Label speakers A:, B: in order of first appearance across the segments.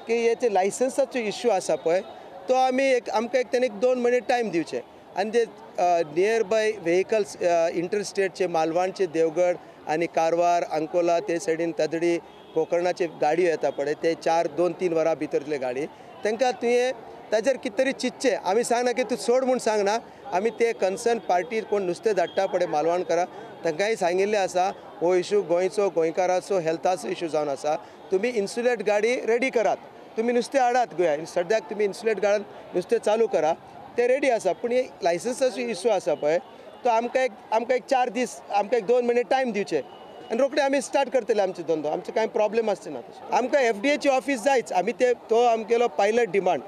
A: की हे जे लायसन्साचो इश्यू आसा पळय तो आमी एक आमकां एक तेणी 2 म्हयने टायम दिवचे आनी जे नियर बाय व्हेकल्स इंटरस्टेटचे मालवणचे देवगड आनी कारवार अंकोला ते सायडीन तादडी कोकर्णाचे गाडयो येता पळय ते 4-2-3 वरां भितरले गाडी तांकां तुवें ताजेर कितें तरी चिंतचें. आमी सांगना की तूं सोड म्हूण सांगना, आमी ते कन्सर्न पार्टी कोण नुस्तें धाडटा पळय मालवणकारां तांकांय सांगिल्लें आसा हो इशू गोंयचो गोंयकाराचो हेल्थाचो इशू जावन आसा. तुमी इन्सुलेट गाडी रेडी करात, तुमी नुस्तें हाडात गोंया सद्याक तुमी इन्सुलेट गाडन नुस्तें चालू करा, ते रेडी आसा. पूण हे लायसन्साचो इशू आसा पळय तो आमकां एक 4 दीस आमकां एक 2 म्हयने टायम दिवचे आनी रोखडे आमी स्टार्ट करतले आमचो धंदो, आमचो कांय प्रॉब्लेम आसचे ना. तशें आमकां एफडीएची ऑफीस जायच. आमी ते तो आमगेलो पायलट डिमांड,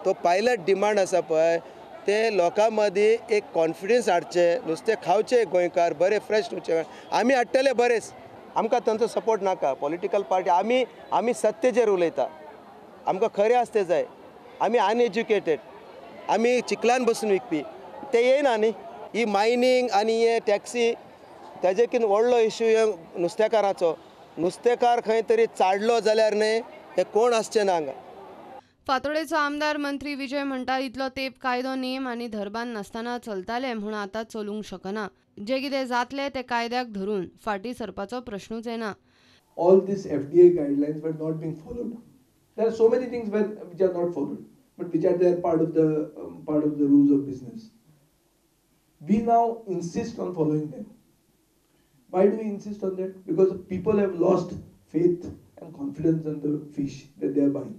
A: तो पायलट डिमांड आसा पळय ते लोकां मदीं एक कॉन्फिडन्स हाडचें, नुस्तें खावचें गोंयकार बरें फ्रेश नुस्तें आमी हाडटले बरेंच, आमकां तांचो सपोर्ट नाका. पॉलिटिकल पार्टी आमी आमी सत्तेचेर उलयता, आमकां खरें आसतें जाय. आमी अनएज्युकेटेड, आमी चिखलान बसून विकपी, ते येयना न्ही. ही मायनींग आनी हे टॅक्सी ताजे कितें व्हडलो इश्यू हे नुस्तेकाराचो. नुस्तेकार खंय तरी चाडलो जाल्यार न्ही हे कोण आसचे ना हांगा.
B: फातोडेचो आमदार मंत्री विजय म्हणटा इतलो तेप कायदो नेम आनी धरबान नासतना चलताले म्हूण आतां चलूंक शकना. जे कितें जातलें तें कायद्याक धरून फाटीं सरपाचो प्रश्नूच येना.
C: All these FDA guidelines were not being followed. There are so many things which are not followed, but which are there part of the rules of business. We now insist on following them. Why do we insist on that? Because people have lost faith and confidence in the fish that they are buying.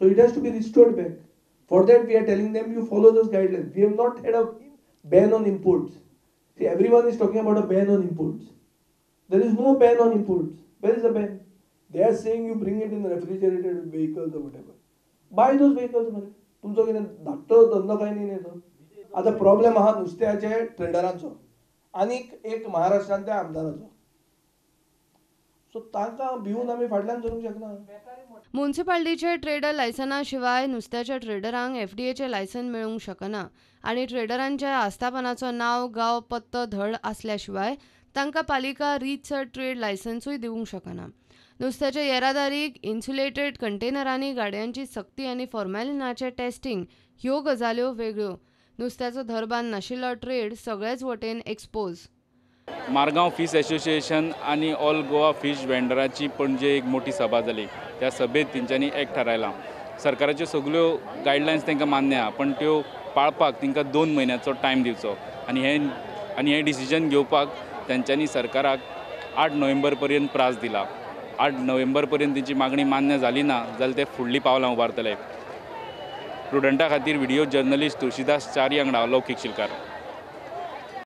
C: So it has to be restored back. For that we are telling them you follow those guidelines. We have not had a ban on imports. See, everyone is talking about a ban on imports. There is no ban on imports. Where is the ban? They are saying you bring it in refrigerated vehicles or whatever. Buy those vehicles. तुमचो कितें धाकटो धंदो कांय न्ही तो. आतां problem आहा नुस्त्याचे ट्रेडरांचो आनीक एक महाराष्ट्रांत त्या आमदाराचो. सो तांकां भिवन आमी फाटल्यान सरूंक शकना.
B: म्युनिसिपालिटीचे ट्रेडर लायसना शिवाय नुस्त्याच्या ट्रेडरांक एफडीएचे लायसन मेळूंक शकना आनी ट्रेडरांच्या आस्थापनाचो नांव, गांव, पत्तो धड आसल्या शिवाय तांकां पालिका रीतसर ट्रेड लायसन्सूय दिवंक शकना. नुस्त्याच्या येरादारीक इन्सुलेटेड कंटेनरांनी गाडयांची सक्ती आनी फॉर्मेलिनाचें टेस्टिंग ह्यो गजाल्यो वेगळ्यो. नुस्त्याचो धरबान नाशिल्लो ट्रेड सगळेच वटेन एक्सपोज.
D: मारगांव फिश एसोसिएशन आनी ऑल गोवा फिश वेंडराची पणजे एक मोठी सभा जाली. त्या सभेत तेंच्यांनी एक थारायलां सरकाराच्यो सगळ्यो गायडलायन्स तांकां मान्य आहा, पण त्यो पाळपाक तांकां 2 म्हयन्याचो टायम दिवचो आनी हें डिसिजन घेवपाक तेंच्यांनी सरकाराक 8 नोव्हेंबर पर्यंत प्रास दिला. 8 नोव्हेंबर पर्यंत तेंची मागणी मान्य जाली ना जाल्यार ते फुडलीं पावलां उबारतले. प्रुडंटा खातीर व्हिडियो जर्नलिस्ट तुळशीदास च्यारी वांगडा लौकीक शिलकार.